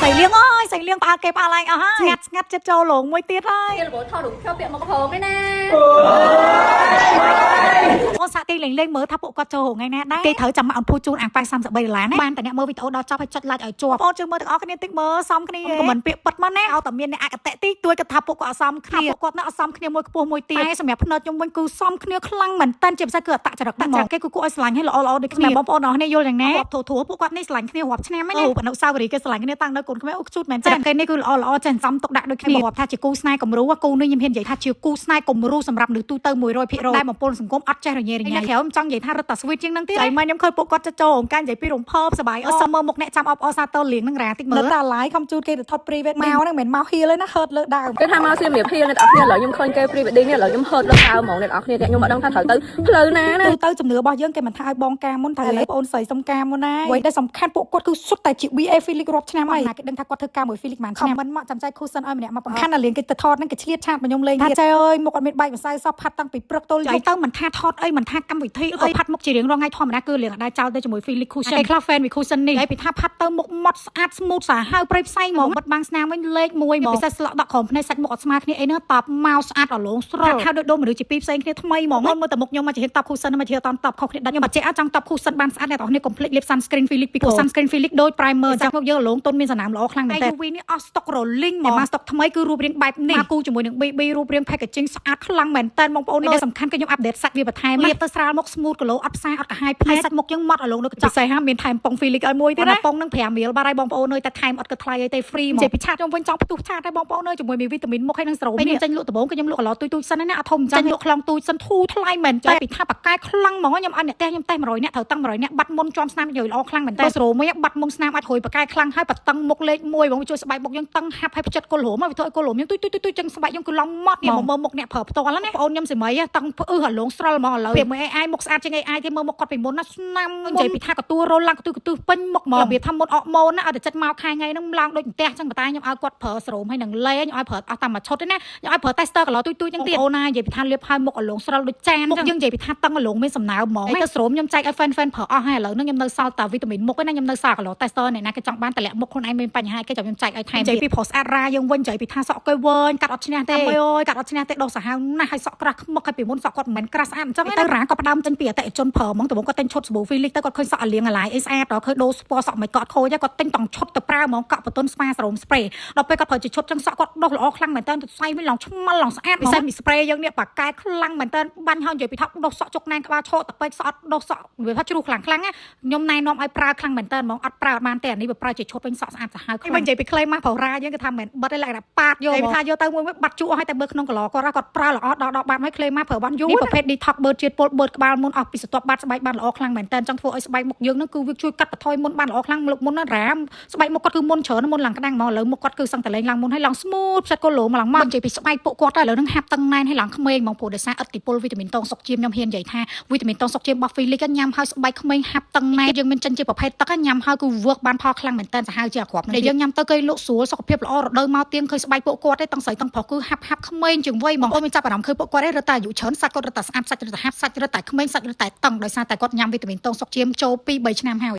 ស្រីលៀងអើយស្រីលៀងផ្អើលគេផ្អើលឯងអស់ហើយស្ងាត់ស្ងាត់ចិត្តចូលលងមួយទៀតហើយ គេរបូតថតរូបភ្ជាប់ពាក្យមកផងឯណា អូនសាក់ទីលេងលេងមើលថាពួកគាត់ចូលរោងថ្ងៃណាដែរគេត្រូវចាំមកអនភូជូនអាំងប៉ា33ដុល្លារណាបានតែអ្នកមើលវីដេអូដល់ចប់ហើយចុច like ឲ្យជាប់បងជួយមើលទាំងអស់គ្នាតិចមើលសមគ្នាខមមិនពាក្យពិតមកណាឲ្យតែមានអ្នកអកតេតិចទួយគាត់ថាពួកគាត់អសមគ្នាពួកគាត់ណាអសមគ្នាមួយខ្ពស់មួយទៀតតែសម្រាប់ភ្នែកខ្ញុំវិញគឺសមគ្នាខ្លាំងមែនតើជាពិសេសគឺអតចរិតតែគេគឺគួរឲ្យស្រឡាញ់ឲ្យល្អល្អដូចគ្នាបងប្អូនអរគ្នាយល់យ៉ាងណារាប់ធូធូពួកគាត់នេះស្រឡាញ់គ្នារាប់ឆ្នាំហើយណាអនុស្សាវរីយ៍គេស្រឡាញ់គ្នាតាំងនៅកូនក្មេងអូខ្ជូតមែនតើគេនេះគឺល្អល្អចេះសំទុកដាក់ដូចគ្នារាប់ថាជាគូស្នេហ៍គំរូគូនេះខ្ញុំហ៊ាននិយាយថាជាគូស្នេហ៍គំរូសម្រាប់មនុស្សទូទៅ100%ដែលបំពន់សង្គមអត់ចេះរញ៉េរញ៉ៃក្រៅខ្ញុំចង់និយាយថារត់តា sweet ជាងនឹងទៀតហើយមកខ្ញុំឃើញពួកគាត់จะចូលអង្គការនិយាយពីរំភើបសប្បាយអត់សុំមើលមុខអ្នកចាំអបអសាទរលៀងនឹងរ៉ាតិចមើល នៅតាឡាយខំជូតគេទៅថត pre wed មកហ្នឹងមិនមែនមកហៀលទេណាហឺតលើដើម គេថាមកសៀមរាបហៀលអ្នកនរគ្នាឥឡូវខ្ញុំឃើញគេ pre wedding នេះឥឡូវខ្ញុំហឺតលើដើមហ្មងអ្នកនរគ្នាខ្ញុំអត់ដឹងថាត្រូវទៅផ្លូវណាណា ទូទៅជំនឿរបស់យើងគេមិនថាឲ្យបងការមុនត្រូវឲ្យបងអូនស្រីសុំការមុនណាអ្វីដែលសំខាន់ពួកគាត់គឺសុទ្ធតែជា BA Felix រាប់ឆ្នាំហើយ ណាគេដឹងថាគាត់ធ្វើការមួយ Felix បានឆ្នាំមិនមកចាំចែក cushion ឲ្យម្នាក់មក សំខាន់ណាលៀងគេទៅថតហ្នឹងគេឆ្លៀតឆាតមកខ្ញុំលេងថាចេះអើយមុខអត់មានបែកម្សៅសោះផាត់តាំងពីព្រឹកទល់យប់ ចៃទៅមិនថាថតអីមិនថាកម្មវិធីអីផាត់មុខជារៀងរាល់ថ្ងៃធម្មតាគឺលៀងអត់ដែរចោលទៅជាមួយ Felix cushion គេខ្លះ fan វី cushion នេះហើយពីថាផាត់ទៅមុខម៉ត់ស្អាត smooth សាហាវព្រៃផ្សៃហ្មងបិទបាំងស្នាមវិញលេខ1ហ្មងពិសេសស្លក់ដក់ក្រោមភ្នែកសាច់មុខអត់ស្មើគ្នាអីហ្នឹងតបមកស្អាតអលងស្រស់ហៅដូចដូរមនុស្សជាពីរផ្សេងគ្នាថ្មីហ្មងមើលតែមុខខ្ញុំមកជាតប cushion មកជាតតបខុសគ្នាដាច់ខ្ញុំអត់ចេះចង់តប cushion បានស្អាតអ្នកនរគ្នាកុំភ្លេចលាប sunscreen Felix ពី sunscreen Felix ដូច primer ចាំមកយើងអលងទុនមានសំណើមល្អខ្លាំងមែនតើ UV នេះអស់ stock rolling ហ្មងមក stock ថ្មីគឺរូបរាងបែបនេះមកគូជាមួយនឹង BB រូបរាង packaging ស្អាតខ្លាំងមែនតើបងប្អូននេះសំខាន់គឺខ្ញុំ update សាច់វាបន្ថែមលាបទៅស្រាលមុខ smooth គីឡូអត់ផ្សាអត់កាហាយភ្នែកសាច់មុខយើងម៉ត់ឲ្យលងនៅកញ្ចក់ពិសេសហាមានថែមប៉ុង Felix ឲ្យមួយទៀតណាប៉ុងនឹង5រៀលបាត់ហើយបងប្អូនអើយតែថែមអត់គិតថ្លៃអីទេ free មកនិយាយពីឆាតខ្ញុំវិញចង់ផ្ទុះឆាតហើយបងប្អូនអើយជាមួយមានវីតាមីនមុខហើយនឹងស្រោមនេះចេញលក់ដំបូងគឺខ្ញុំលក់កន្លោទូចទូចសិនណាអត់ធំចាញ់លក់ខ្លងទូចសិនធូរថ្លៃមែនតើពីថាបកកែខ្លាំងហ្មងខ្ញុំឲ្យអ្នកផ្ទះខ្ញុំតេស្ត100អ្នកត្រូវតឹង100អ្នកបាត់មុនជាំស្នាមយយល្អខ្លាំងមែនតើស្រោមមួយបាត់មុនស្នាមអាចហួយបកកែខ្លាំងហើយបតឹងមុខលេខ1ហ្មងជួយស្បែកមុខយើងតឹងហាប់ហើយផ្ចិតគល់រោមវាធ្វើឲ្យគល់រោមយើងទុយទុយទុយចឹងស្បែកយើងគឺឡំម៉ត់នេះមកមើលមុខអ្នកប្រើផ្ទាល់ណាបងអូនខ្ញុំសម័យតឹងផ្អឺសអាលងស្រល់ហ្មងឥឡូវពីមួយ AI មុខស្អាតជាង AI ទេមើលមុខគាត់ពីមុនណាស្នាមនិយាយពីថាកទួលរលឡើងកទឺកទឺពេញមុខហ្មងរបៀបថាមុនអកម៉ូនណាឲ្យតែចិត្តមកខែថ្ងៃហ្នឹងឡើងដូចផ្ទះចឹងតែខ្ញុំឲ្យគាត់ប្រើស្រោមហើយនឹងលេងឲ្យប្រើអស់តាមមួយឈុតទេណាខ្ញុំឲ្យប្រើ tester កន្លោទុយទុយចឹងទៀតអូនណានិយាយពីថាលាបហើយមុខអលងស្រល់ដូចចានមុខយើងនិយាយពីថាតឹងអលងមានសំណើមហ្មងទៅស្រោមខ្ញុំចែកឲ្យ fan fan ប្រើអស់ហើយឥឡូវហ្នឹងខ្ញុំនៅសល់តែវីតាមីនមុខឯណាខ្ញុំនៅសល់កន្លោ tester អ្នកណាគេចង់បានតម្លាក់មុខខ្លួនឯងមានបញ្ហាគេចាំខ្ញុំចែកឲ្យថែមនិយាយពីប្រុសស្អាតរ៉ាយើងវិញនិយាយពីថាសក់គេវើញកាត់អត់ឈ្នះទេអើយកាត់អត់ឈ្នះទេដោះសាហាវណាស់ហើយសក់ក្រាស់ខ្មុកហើយពីមុនសក់គាត់មិនមែនក្រាស់ស្អាតអញ្ចឹងទៅរ៉ាក៏ផ្ដើមចេញពីអតិថិជនប្រើហ្មងដំបូងគាត់ទិញឈុតសាប៊ូ Felix ទៅគាត់ឃើញសក់អាលៀងអាឡាយអីស្អាតដល់ឃើញដូរស្ពណ៌សក់មិនគាត់ខូចគាត់ទិញតង់ឈុតទៅប្រើហ្មងកក់បតុនស្មាសរោម spray ដល់ពេលគាត់ប្រើជាឈុតចឹងសក់គាត់ដុះល្អខ្លាំងមែនតើទៅស្អីវិញឡើងឆ្មាល់ឡើងស្អាតពិសេសមី spray យើងនេះប៉ាកែខ្លាំងមែនតើបាញ់ហើយនិយាយពីថាដុះសក់ជុកណែនក្បាលឆក់ទៅពេកសក់អត់ដុះសក់វាថាជ្រុះខ្លាំងខ្លាំងណាខ្ញុំណែនាំឲ្យប្រើខ្លាំងមែនតើហ្មងអត់ប្រើអត់បានទេអានេះបើប្រើជាឈុតវិញសក់ស្អាតសាហាវខ្លាំងវិញនិយាយពីខ្លីមកប្រុសរាយើងគេថាមិនបិទទេលក្ខណៈប៉ាតយកថាយកទៅមួយមួយបាត់ជក់ឲ្យតែមើលក្នុងកន្លគាត់គាត់ប្រើល្អដល់ដល់បាត់ហើយខ្លីមកប្រើបានយូរនេះប្រភេទ detox បឺតជាតិពុលបឺតក្បាលមុនអស់ពីស្រទាប់បាត់ស្បែកបានល្អខ្លាំងមែនតើចង់ធ្វើឲ្យស្បែកមុខយើងនឹងគឺវាជួយកាត់បន្ថយមុនបានល្អខ្លាំងមុនមុនណារ៉ាមស្បែកមុខគាត់គឺមុនច្រើនមុនឡើងក្តាំងមកឥឡូវមុខគាត់គឺសឹងតែលែងឡើងមុនហើយឡើង smooth ផ្សិតគល់លោមកឡើងមកនិយាយពីស្បែកពួកគាត់តែឥឡូវនឹងហាប់តឹងណែនហើយឡើងក្មេងហ្មងព្រោះដោយសារឥទ្ធិពលវីតាមីនតងសុកជាមខ្ញុំហ៊ាននិយាយថាវីតាមីនតងសុកជាមរបស់ Felix ញ៉ាំហើយស្បែកក្មេងហាប់តឹងណែនយើងមានចិនជាប្រភេទទឹកញ៉ាំហើយគឺ work បានផលខ្លាំងមែនតើសាហាវជាអាគ្រាប់ដែលយើងញ៉ាំទៅគេលក់ស្រួលសុខភាពល្អរដូវមកទៀងឃើញស្បែកពួកគាត់ទេទាំងស្រីទាំងប្រុសគឺហាប់ហាប់ក្មេងជាងវ័យហ្មងអូនមានចាប់អារម្មណ៍ឃើញពួកគាត់ទេរត់តែអាយុច្រើនសាច់គាត់រត់តែស្អាតសាច់រត់តែហាប់សាច់រត់តែក្មេងសាច់រត់តែតឹងដោយសារតែគាត់ញ៉ាំវីតាមីនតងសុកជាមចូល2 3ឆ្នាំហើយ។